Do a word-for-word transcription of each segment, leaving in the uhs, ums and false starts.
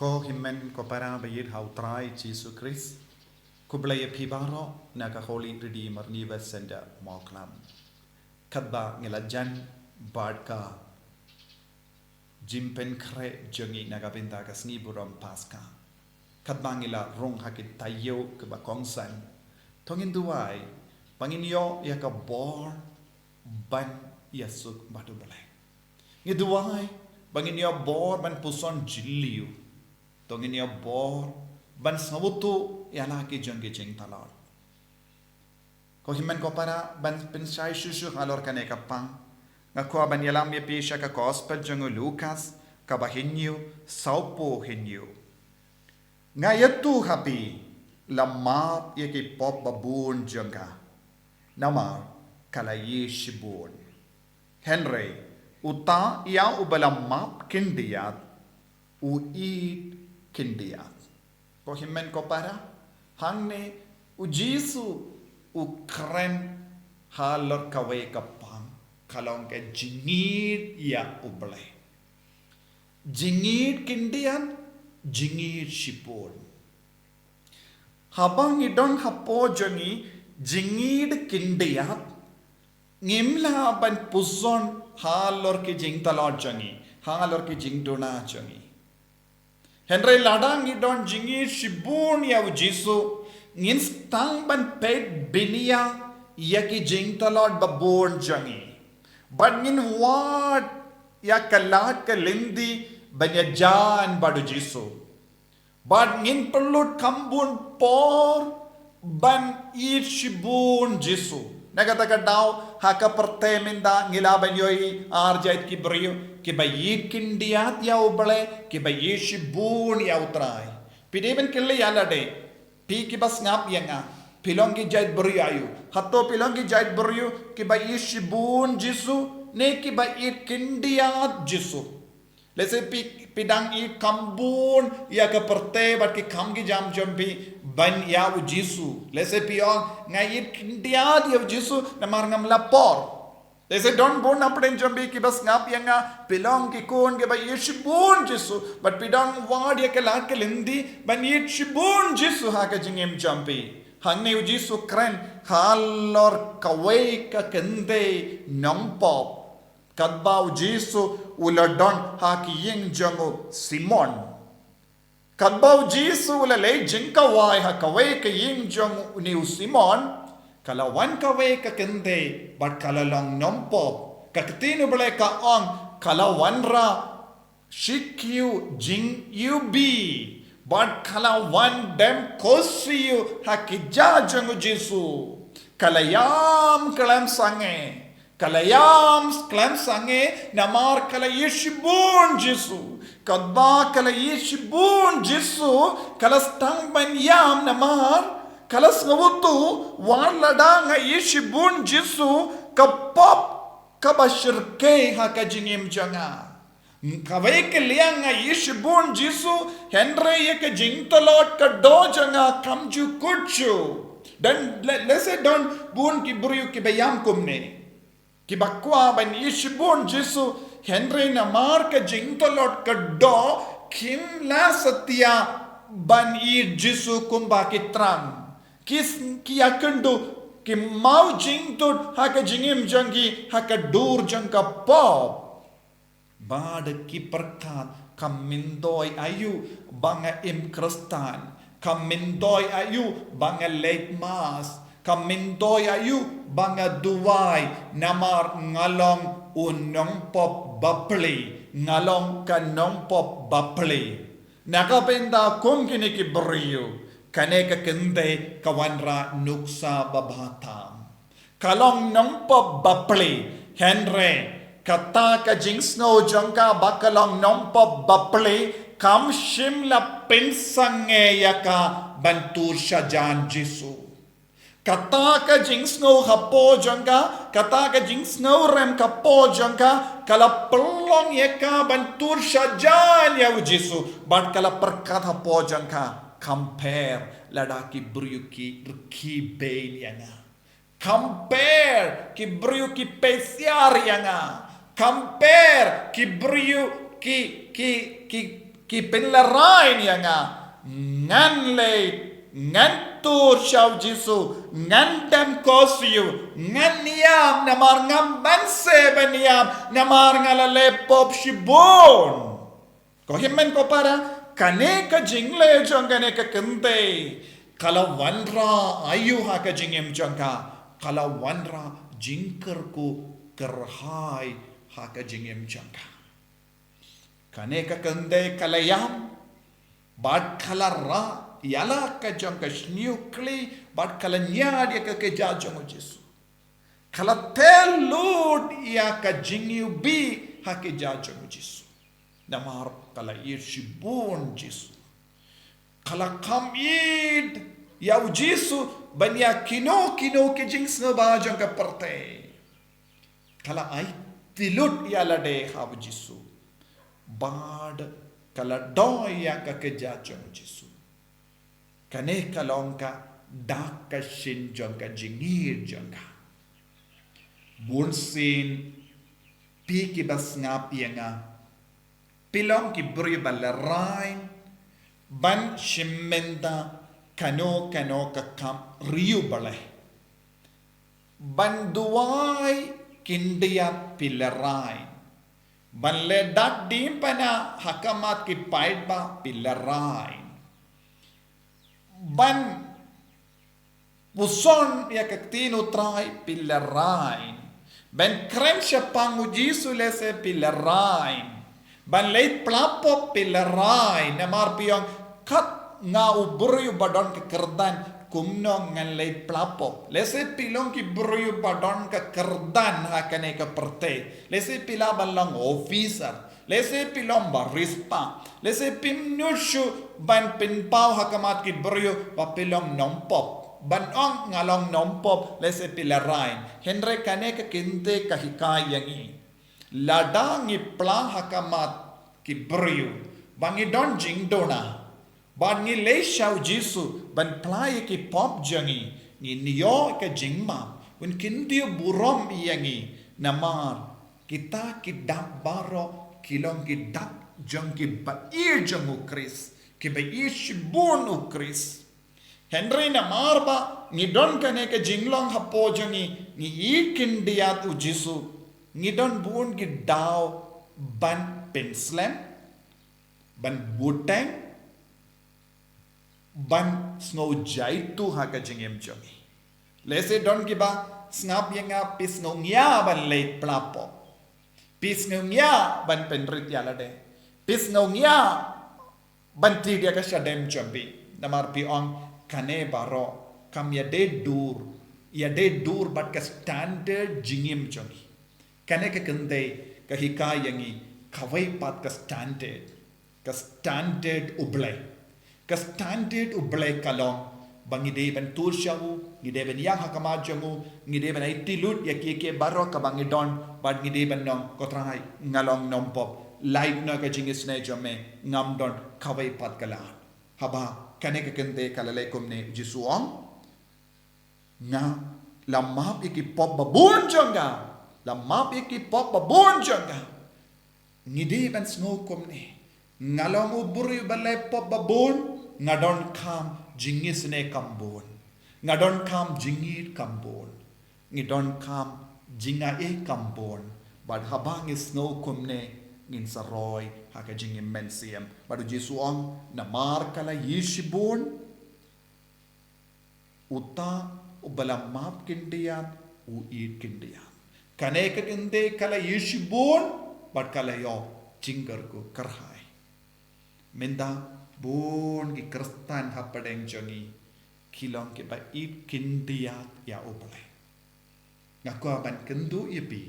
Ko hynmen ko para ba ïeit ha u Trai Jisu Khrist. Khublei ïa phi baroh na ka Holy Redeemer Anniversary Center Mawklam. Katba ngi la jan bad ka jingpynkhreh jong ngi na ka bynta ka sngi burom Paska. Katba ngi la rung ha ki taïew kiba kongsan, to ngin duwai ba ngin ïoh ïa ka bor ban ïasuk bad U Blei. Ngi duwai ba ngin ïoh bor ban puson jylliew. To ngin ïoh bor ban sngewthuh ïa la ki jong ki jingtlot. Ko hynmen ko para, ban pynshai shuh shuh halor kane ka pang, nga kwah ban ïalam ïa phi sha ka Gospel jong u Lukas, kaba hynñiew, sawphew hynñiew. Nga ïathuh ha phi, la map ïa ki pop babun jong ka, namar ka la ïeit shibun. Hynrei uta ïa uba la map khyndiat, u ïeit khyndiat. Ko hynmen ko para, hangne u Jisu u kren halor kawei ka pang, ka long ka jingïeit ïa U Blei. Jingïeit khyndiat, jingïeit shibun. Haba ngi don hapoh jong ngi jingïeit khyndiat, ngim lah ban puson halor ki jingtlot jong ngi, halor ki jingduna jong ngi. Hynrei lada ngi don jingïeit shibun ïa u Jisu, ngin sdang ban peit bniah ïa ki jingtlot babun jong ngi. Bad ngin wad ïa ka lad ka lynti ban ïajan bad u Jisu. Bad ngin pynlut kham bun por ban ïeit shibun Jisu. Na kata ka daw, ha ka pyrthei mynta ngi lah ban ïohi ar jait ki briew, kiba ïeit khyndiat ïa U Blei, kiba ïeit shibun ïa U Trai. Phi dei ban kylli ïa lade, phi kiba sngap ïa nga, phi long ki jait briew aïu? Hato phi long ki jait briew kiba ïeit shibun Jisu, ne kiba ïeit khyndiat Jisu? Lehse phi, phi dang ïeit kham bun ïa ka pyrthei bad ki kam ki jam jong phi ban ïa u Jisu. Lehse phi ong, nga ïeit khyndiat ïa u Jisu namar ngam lah por. Lehse don bun na pdeng jong phi kiba sngap ïa nga, phi long ki khun kiba ïeit shibun Jisu, bad phi dang wad ïa ka lad ka lynti ban ïeit shibun Jisu ha ka jingim jong phi. Hangne u Jisu kren halor kawei ka kynthei nongpop. Katba u Jisu u la don ha ki ïing jong u Simon. Katba u Jisu u la leit jingkhawai ha kawei ka ïing jong une u Simon, ka la wan kawei ka kynthei bad ka la long nongpop. Ka ktien U Blei ka ong, ka la wanrah shi kiew jingiwbih bad ka la wan dem khohsiew ha ki ja jong u Jisu. Ka la ïam khlem sangeh. Ka la ïam khlem sangeh namar ka la ïeit shibun Jisu. Katba ka la ïeit shibun Jisu, ka la sdang ban ïam namar ka la sngewthuh, wat lada nga ïeit shibun Jisu, ka pop kaba shyrkhei ha ka jingim jong nga. Kawei ka liang nga ïeit shibun Jisu, hynrei ïa ka jingtlot ka doh jong nga kam ju kut shuh. Don le-, lehse don bun ki briew kiba ïam kumne. Kiba kwah ban ïeit shibun Jisu, hynrei namar ka jingtlot ka doh, kim lah satia ban ïeit Jisu kumba ki thrang. Ki s-, ki ïakynduh, ki maw jingtut ha ka jingim jong ki, ha ka dur jong ka pop. Bad ki pyrkhat, kam myntoi aïu ba nga im Khristan, kam myntoi aïu ba nga leit Mass, kam myntoi aïu ba nga duwai, namar nga long u nongpop bapli, nga long ka nongpop bapli. Na ka bynta kum kine ki briew, kane ka kynthei ka wanrah nuksa babha tam. Ka long nongpop bapli, hynrei kata ka jingsngew jong ka ba ka long nongpop bapli, kam shym la pynsangeh ïa ka ban tur shajan Jisu. Kata ka jingsngew hapoh jong ka, kata ka jingsngew rem hapoh jong ka, ka la pynlong ïa ka ban tur shajan ïa u Jisu, bad ka la pyrkhat hapoh jong ka, kam pher lada ki briew ki rkhie beiñ ïa nga. Kam pher ki briew ki peit siar ïa nga. Kam pher ki briew ki, ki, ki, ki pynlehrain ïa nga. Ngan leit, ngan tur sha u Jisu, ngan dem kos ïa u, ngan ïam namar ngam banse ban ïam namar nga la leh pop shibun. Ko hynmen ko para, kane ka jingleh jong kane ka kynthei ka la wanrah aïu ha ka jingim jong ka? Ka la wanrah jingkyrkhu kyrhai ha ka jingim jong ka. Kane ka kynthei ka la ïam bad ka la rah ïa la ka jong ka shñiuh kli bad ka la ñiad ïa ka kjat jong u Jisu. Ka la teh lut ïa ka jingïohi ha ka kjat jong u Jisu. Namar ka la ïeit shibun Jisu. Ka la kham ïeit ïa u Jisu ban ïa kino kino ki jingsngewbha jong ka pyrthei. Ka la aiti lut ïa lade ha u Jisu bad ka la duh ïa ka kjat jong u Jisu. Kane ka long ka dak ka shin jong ka jingïeit jong ka. Bunsien phi kiba sngap ïa nga, phi long ki briew ba lehrain ban shim bynta kano kano ka kam riewblei. Ban duwai khyndiat phi lehrain. Ban leh dak dien pana ha khmat ki paidbah phi lehrain. Ban puson ïa ka ktien u Trai phi lehrain. Ban kren shaphang u Jisu lehse phi lehrain. Ban leit phla pop phi lehrain. Namar phi ong, kat nga u briew ba don ka kyrdan, kumno ngan leit phla pop? Lehse phi long ki briew ba don ka kyrdan ha kane ka pyrthei. Lehse phi lah ban long officer. Lehse phi long barista, lehse phim nud shuh ban pynpaw ha khmat ki briew ba phi long nongpop. Ban ong nga long nongpop, lehse phi lehrain. Hynrei kane ka kynthei ka hikai ïa ngi. Lada ngi phla ha khmat ki briew ba ngi don jingduna, bad ngi leit sha u Jisu ban phla ïa ki pop jong ngi, ngin ïoh ka jingmap, un kyntiew burom ïa ngi. Namar kita ki dak baroh ki long ki dak jong ki ba ïeit jong u Khrist, ki ba ïeit shibun u Khrist. Hynrei namar ba ngi don kane ka jinglong hapoh jong ngi, ngi ïeit khyndiat u Jisu, ngi don bun ki daw ban pynslem, ban buteng, ban sngew jaituh ha ka jingim jong ngi. Lehse don kiba sngap ïa nga, phi sngew ngiah ban leit phla pop. Phi sngew ngiah ban pynrit ïa lade. Phi sngew ngiah ban thied ïa ka shadem jong phi. Namar phi ong kane baroh kam ïadei dur, ïadei dur bad ka standard jingim jong ngi. Kane ka kynthei ka hikai ïa ngi kawei pat ka standard, ka standard U Blei. Ka standard U Blei ka long ba ngi dei ban tur sha u, ngi dei ban ïeng ha khmat jong u, ngi dei ban aiti lut ïa kiei kiei baroh kaba ngi don, bad ngi dei ban ong, ko Trai, nga long nongpop, lait noh ka jingisynei jong me, ngam don kawei pat ka lad. Haba kane ka kynthei ka la leh kumne, u Jisu u ong, nga la map ïa ki pop ba bun jong nga. La map ïa ki pop ba bun jong nga. Ngi dei ban sngew kumne. Nga long u briew ba leh pop ba bun, nga donkam jingisynei kam bun. Nga donkam jingïeit kam bun. Ngi donkam jingaiei kam bun. Bad haba ngi sngew kumne, ngin sa roi ha ka jingim mynsiem. Bad u Jisu u ong, namar ka la ïeit shibun, uta uba la map khyndiat u ïeit khyndiat. Kane ka kynthei ka la ïeit shibun bad ka la ïoh jingkyrkhu kyrhai. Mynta bun ki Khristan hapdeng jong ngi ki long kiba ïeit khyndiat ïa U Blei. Nga kwah ban kynduh ïa phi,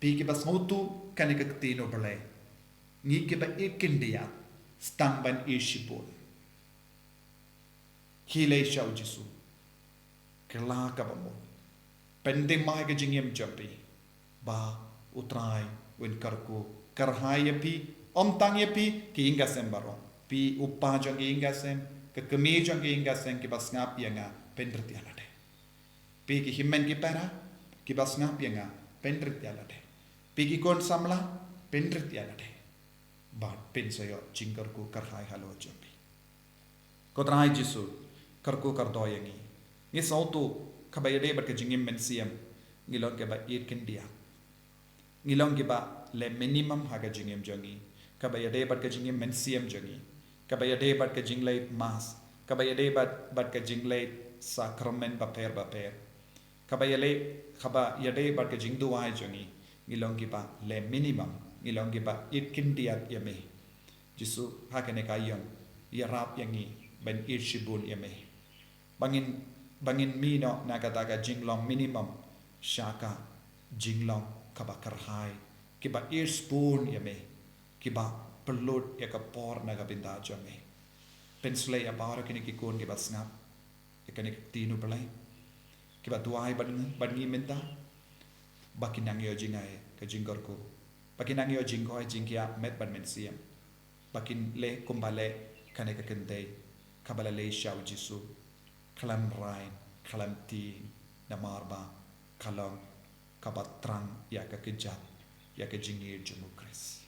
phi kiba sngewthuh kane ka ktien U Blei. Ngi kiba ïeit khyndiat, sdang ban ïeit shibun. Khie leit sha u Jisu. Kylla kaba mut. Pynthymmai ka jingim jong phi ba u Trai un kyrkhu kyrhai ïa phi, ym tang ïa phi, ki ïing ki sem baroh. Phi u pa jong ki ïing ki sem, ka kmie jong ki ïing ki sem kiba sngap ïa nga, pynrit ïa lade. Phi ki hynmen ki para kiba sngap ïa nga, pynrit ïa lade. Phi ki khun samla, pynrit ïa lade. bad pynsayo jingkyrkhu kyrhai halor jong phi. Ko Trai Jisu, kyrkhu kyrdoh ïa ngi. Ngi sngewthuh, kaba ïadei bad ka jingim mynsiem, ngi long kiba ïeit khyndiat. Ngi long kiba leh minimum ha ka jingim jong ngi. Kaba ïadei bad ka jingim mynsiem jong ngi. Kaba ïadei bad ka jingleit mass. Kaba ïadei bad, bad ka jingleit sakramen bapher bapher. Kaba ïaleh, kaba ïadei bad ka jingduwai jong ngi, ngi long kiba leh minimum, ngi long kiba ïeit khyndiat ïa me. Jisu, ha kane ka ïing, ïarap ïa ngi, ban ïeit shibun ïa me. Ba ngin, ba ngin mih noh na kata ka jinglong minimum, sha ka jinglong kaba kyrhai, kiba ïeit shibun ïa me, kiba pynlut ïa ka por na ka bynta jong me. Pynshlei ïa baroh kine ki khun kiba sngap ïa kane ka ktien U Blei, kiba duwai bad ngi, bad ngi mynta, ba kin nang ïoh jngai ka jingkyrkhu, ba kin nang ïoh jingkhoi jingkhiah met bad mynsiem, ba kin leh kumba leh kane ka kynthei kaba la leit sha U Jisu, khlem rain, khlem tieng, namar ba ka long kaba thrang ïa ka kjat, ïa ka jingïeit jong U Khrist.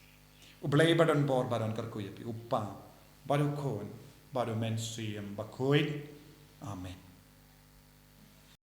U Blei ba don bor ba don kyrkhu ïa phi, U Kpa bad U Khun bad U Mynsiem Bakhuid. Amen.